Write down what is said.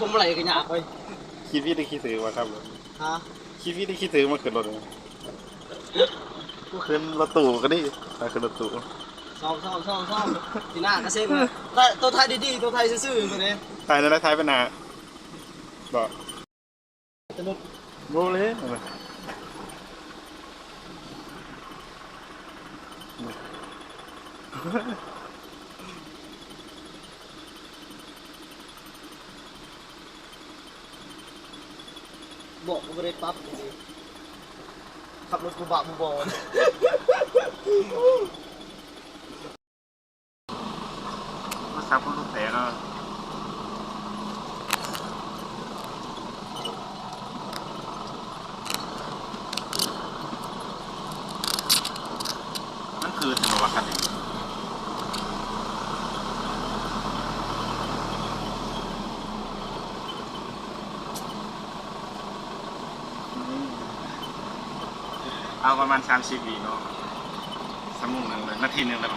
ພວງມາໄຫຼກໍຍາກເວີຍ. ຄິດຜິດຫຼືຄິດຖືກວ່າຂັບລົດ? ຮະ? ຄິດຜິດຫຼືຄິດຖືກມາຂຶ້ນລົດນີ້? ກູຂຶ້ນລົດຕູ້ກໍດີ ຖ້າຂຶ້ນລົດຕູ້. ຊອມ ຊອມ ຊອມ ຊອມ ທີ່ໜ້າກະເຊັງ. ແຕ່ໂຕໄທດີໆ ໂຕໄທຊື່ໆ ໂຕນີ້ ໄທນັ້ນແຫຼະ ໄທໄປໜ້າ. ບໍ່ ໂມເລີຍ. ເບາະກໍບໍ່ໄດ້ປັບ ຂັບລົດກູບາບູບອ. ໂທລະສັບກໍຫຼຸດແຕກເນາະ. ມັນຄືດບໍ່ວ່າຄັນນີ້? ເອົາປະມານສາມສິບວິເນາະ. ຊົ່ວໂມງໜຶ່ງເລີຍ ນາທີໜຶ່ງເລີຍ.